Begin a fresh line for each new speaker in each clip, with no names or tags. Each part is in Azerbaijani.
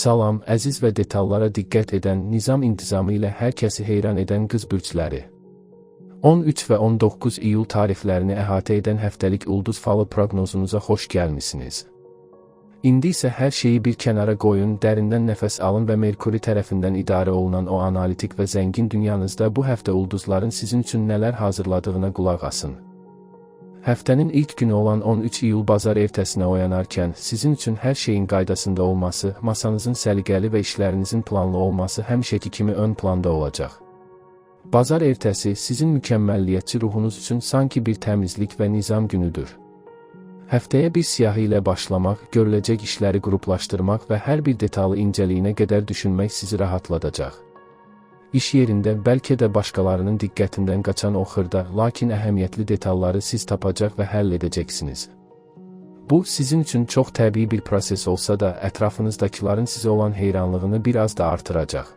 Salam, əziz və detallara diqqət edən, nizam intizamı ilə hər kəsi heyran edən qız bürcləri. 13 və 19 iyul tarixlərini əhatə edən həftəlik ulduz falı proqnozunuza xoş gəlmisiniz. İndi isə hər şeyi bir kənara qoyun, dərindən nəfəs alın və Merkuri tərəfindən idarə olunan o analitik və zəngin dünyanızda bu həftə ulduzların sizin üçün nələr hazırladığına qulaq asın. Həftənin ilk günü olan 13 iyul bazar ertəsinə oyanarkən sizin üçün hər şeyin qaydasında olması, masanızın səliqəli və işlərinizin planlı olması həmişəki kimi ön planda olacaq. Bazar ertəsi sizin mükəmməliyyətçi ruhunuz üçün sanki bir təmizlik və nizam günüdür. Həftəyə bir siyahı ilə başlamaq, görüləcək işləri qruplaşdırmaq və hər bir detalı incəliyinə qədər düşünmək sizi rahatladacaq. İş yerində bəlkə də başqalarının diqqətindən qaçan o xırda, lakin əhəmiyyətli detalları siz tapacaq və həll edəcəksiniz. Bu, sizin üçün çox təbii bir proses olsa da, ətrafınızdakıların sizə olan heyranlığını biraz da artıracaq.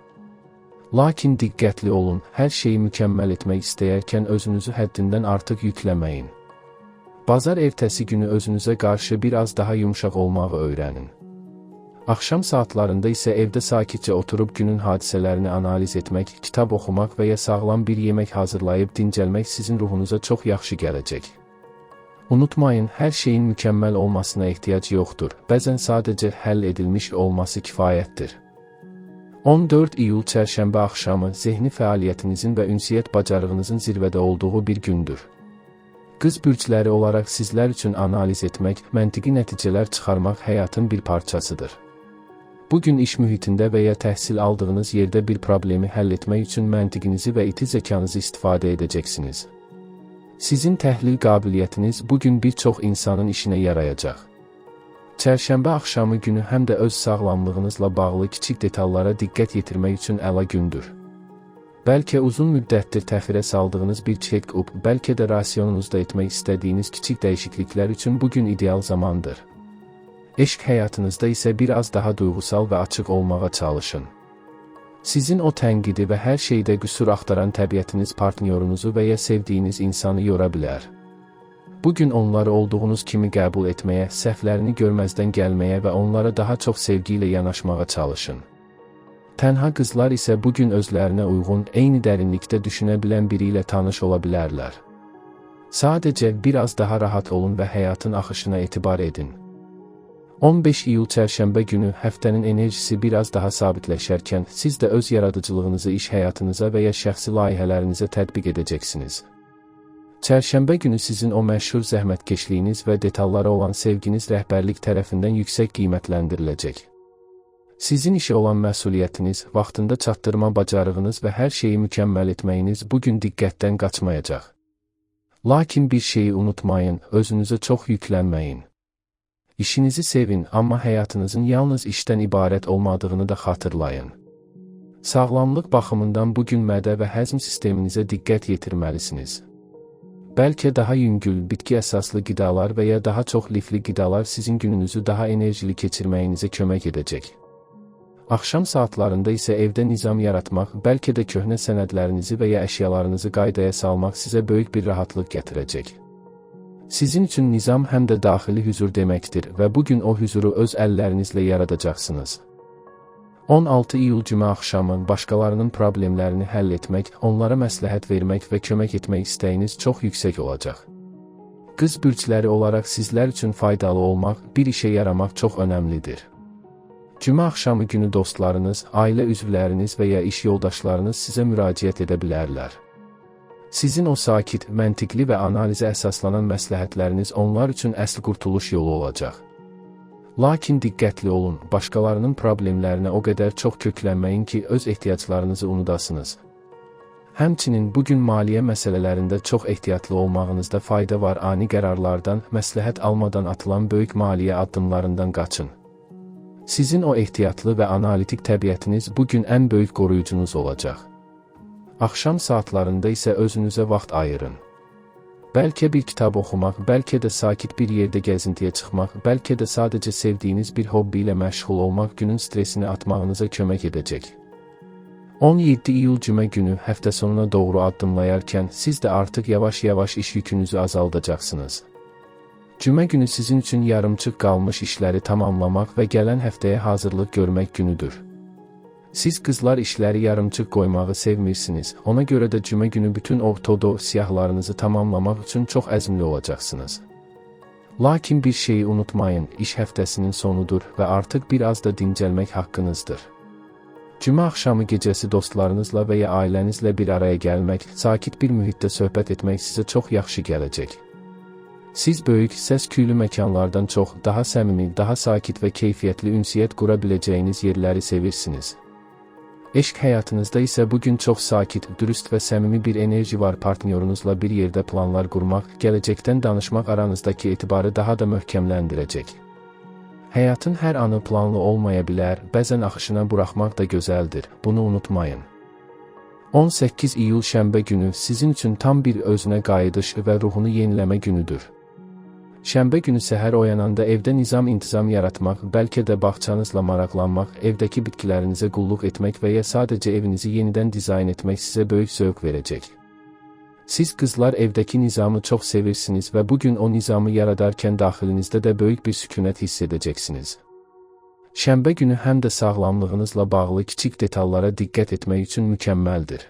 Lakin diqqətli olun, hər şeyi mükəmməl etmək istəyərkən özünüzü həddindən artıq yükləməyin. Bazar ertəsi günü özünüzə qarşı biraz daha yumşaq olmağı öyrənin. Axşam saatlarında isə evdə sakitcə oturub günün hadisələrini analiz etmək, kitab oxumaq və ya sağlam bir yemək hazırlayıb dincəlmək sizin ruhunuza çox yaxşı gələcək. Unutmayın, hər şeyin mükəmməl olmasına ehtiyac yoxdur. Bəzən sadəcə həll edilmiş olması kifayətdir. 14 iyul çərşənbə axşamı zehni fəaliyyətinizin və ünsiyyət bacarığınızın zirvədə olduğu bir gündür. Qız bürcləri olaraq sizlər üçün analiz etmək, məntiqi nəticələr çıxarmaq həyatın bir parçasıdır. Bu gün iş mühitində və ya təhsil aldığınız yerdə bir problemi həll etmək üçün məntiqinizi və iti zəkanızı istifadə edəcəksiniz. Sizin təhlil qabiliyyətiniz bu gün bir çox insanın işinə yarayacaq. Çərşənbə axşamı günü həm də öz sağlamlığınızla bağlı kiçik detallara diqqət yetirmək üçün əla gündür. Bəlkə uzun müddətdir təxirə saldığınız bir check-up, bəlkə də rasionunuzda etmək istədiyiniz kiçik dəyişikliklər üçün bu gün ideal zamandır. Eşq həyatınızda isə biraz daha duyğusal və açıq olmağa çalışın. Sizin o tənqidi və hər şeydə qüsur axtaran təbiətiniz partnyorunuzu və ya sevdiyiniz insanı yora bilər. Bu gün onları olduğunuz kimi qəbul etməyə, səhvlərini görməzdən gəlməyə və onlara daha çox sevgi ilə yanaşmağa çalışın. Tənha qızlar isə bu gün özlərinə uyğun, eyni dərinlikdə düşünə bilən biri ilə tanış ola bilərlər. Sadəcə biraz daha rahat olun və həyatın axışına etibar edin. 15 iyul çərşənbə günü həftənin enerjisi biraz daha sabitləşərkən siz də öz yaradıcılığınızı iş həyatınıza və ya şəxsi layihələrinizə tətbiq edəcəksiniz. Çərşənbə günü sizin o məşhur zəhmətkeşliyiniz və detallara olan sevginiz rəhbərlik tərəfindən yüksək qiymətləndiriləcək. Sizin işə olan məsuliyyətiniz, vaxtında çatdırma bacarığınız və hər şeyi mükəmməl etməyiniz bu gün diqqətdən qaçmayacaq. Lakin bir şeyi unutmayın, özünüzə çox yüklənməyin. İşinizi sevin, amma həyatınızın yalnız işdən ibarət olmadığını da xatırlayın. Sağlamlıq baxımından bu gün mədə və həzm sisteminizə diqqət yetirməlisiniz. Bəlkə daha yüngül, bitki əsaslı qidalar və ya daha çox lifli qidalar sizin gününüzü daha enerjili keçirməyinizə kömək edəcək. Axşam saatlarında isə evdə nizam yaratmaq, bəlkə də köhnə sənədlərinizi və ya əşyalarınızı qaydaya salmaq sizə böyük bir rahatlıq gətirəcək. Sizin üçün nizam həm də daxili hüzur deməkdir və bu gün o hüzuru öz əllərinizlə yaradacaqsınız. 16 iyul cümə axşamı başqalarının problemlərini həll etmək, onlara məsləhət vermək və kömək etmək istəyiniz çox yüksək olacaq. Qız bürcləri olaraq sizlər üçün faydalı olmaq, bir işə yaramaq çox önəmlidir. Cümə axşamı günü dostlarınız, ailə üzvləriniz və ya iş yoldaşlarınız sizə müraciət edə bilərlər. Sizin o sakit, məntiqli və analizə əsaslanan məsləhətləriniz onlar üçün əsl qurtuluş yolu olacaq. Lakin diqqətli olun, başqalarının problemlərinə o qədər çox köklənməyin ki, öz ehtiyaclarınızı unudasınız. Həmçinin bu gün maliyyə məsələlərində çox ehtiyatlı olmağınızda fayda var. Ani qərarlardan, məsləhət almadan atılan böyük maliyyə addımlarından qaçın. Sizin o ehtiyatlı və analitik təbiətiniz bu gün ən böyük qoruyucunuz olacaq. Axşam saatlarında isə özünüzə vaxt ayırın. Bəlkə bir kitab oxumaq, bəlkə də sakit bir yerdə gəzintiyə çıxmaq, bəlkə də sadəcə sevdiyiniz bir hobbi ilə məşğul olmaq günün stresini atmağınıza kömək edəcək. 17 iyul cümə günü həftə sonuna doğru addımlayarkən siz də artıq yavaş-yavaş iş yükünüzü azaldacaqsınız. Cümə günü sizin üçün yarımçıq qalmış işləri tamamlamaq və gələn həftəyə hazırlıq görmək günüdür. Siz qızlar işləri yarımçıq qoymağı sevmirsiniz, ona görə də cümə günü bütün o to-do siyahılarınızı tamamlamaq üçün çox əzmli olacaqsınız. Lakin bir şeyi unutmayın, iş həftəsinin sonudur və artıq bir az da dincəlmək haqqınızdır. Cümə axşamı gecəsi dostlarınızla və ya ailənizlə bir araya gəlmək, sakit bir mühitdə söhbət etmək sizə çox yaxşı gələcək. Siz böyük, səs-küylü məkanlardan çox, daha səmimi, daha sakit və keyfiyyətli ünsiyyət qura biləcəyiniz yerləri sevirsiniz. Eşq həyatınızda isə bugün çox sakit, dürüst və səmimi bir enerji var. Partnyorunuzla bir yerdə planlar qurmaq, gələcəkdən danışmaq aranızdakı etibarı daha da möhkəmləndirəcək. Həyatın hər anı planlı olmaya bilər, bəzən axışına buraxmaq da gözəldir, bunu unutmayın. 18 iyul şənbə günü sizin üçün tam bir özünə qayıdış və ruhunu yeniləmə günüdür. Şənbə günü səhər oyananda evdə nizam-intizam yaratmaq, bəlkə də bağçanızla maraqlanmaq, evdəki bitkilərinizə qulluq etmək və ya sadəcə evinizi yenidən dizayn etmək sizə böyük zövq verəcək. Siz qızlar evdəki nizamı çox sevirsiniz və bugün o nizamı yaradarkən daxilinizdə də böyük bir sükunət hiss edəcəksiniz. Şənbə günü həm də sağlamlığınızla bağlı kiçik detallara diqqət etmək üçün mükəmməldir.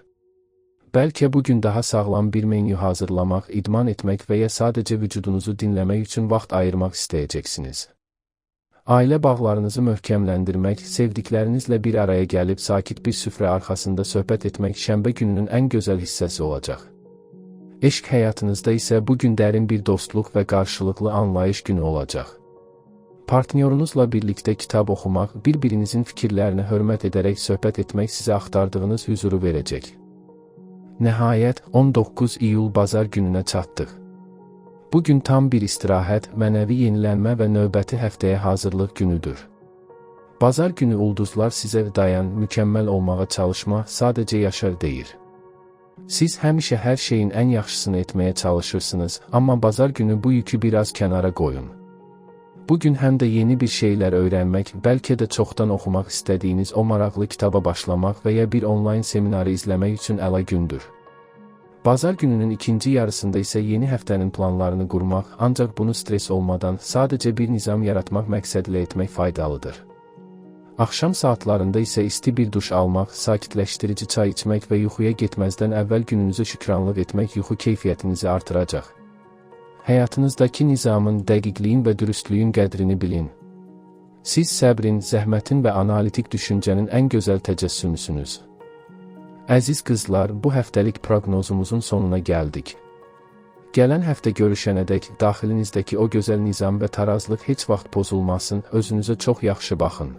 Bəlkə bugün daha sağlam bir menyu hazırlamaq, idman etmək və ya sadəcə vücudunuzu dinləmək üçün vaxt ayırmaq istəyəcəksiniz. Ailə bağlarınızı möhkəmləndirmək, sevdiklərinizlə bir araya gəlib sakit bir süfrə arxasında söhbət etmək şənbə gününün ən gözəl hissəsi olacaq. Eşq həyatınızda isə bugün dərin bir dostluq və qarşılıqlı anlayış günü olacaq. Partnyorunuzla birlikdə kitab oxumaq, bir-birinizin fikirlərinə hörmət edərək söhbət etmək sizə axtardığınız hüzuru verəcək. Nəhayət, 19 iyul bazar gününə çatdıq. Bugün tam bir istirahət, mənəvi yenilənmə və növbəti həftəyə hazırlıq günüdür. Bazar günü ulduzlar sizə dayan, mükəmməl olmağa çalışma, sadəcə yaşa deyir. Siz həmişə hər şeyin ən yaxşısını etməyə çalışırsınız, amma bazar günü bu yükü biraz kənara qoyun. Bugün həm də yeni bir şeylər öyrənmək, bəlkə də çoxdan oxumaq istədiyiniz o maraqlı kitaba başlamaq və ya bir onlayn seminarı izləmək üçün əla gündür. Bazar gününün ikinci yarısında isə yeni həftənin planlarını qurmaq, ancaq bunu stres olmadan sadəcə bir nizam yaratmaq məqsədilə etmək faydalıdır. Axşam saatlarında isə isti bir duş almaq, sakitləşdirici çay içmək və yuxuya getməzdən əvvəl gününüzə şükranlıq etmək yuxu keyfiyyətinizi artıracaq. Həyatınızdakı nizamın, dəqiqliyin və dürüstlüyün qədrini bilin. Siz səbrin, zəhmətin və analitik düşüncənin ən gözəl təcəssümüsünüz. Əziz qızlar, bu həftəlik proqnozumuzun sonuna gəldik. Gələn həftə görüşənədək daxilinizdəki o gözəl nizam və tarazlıq heç vaxt pozulmasın, özünüzə çox yaxşı baxın.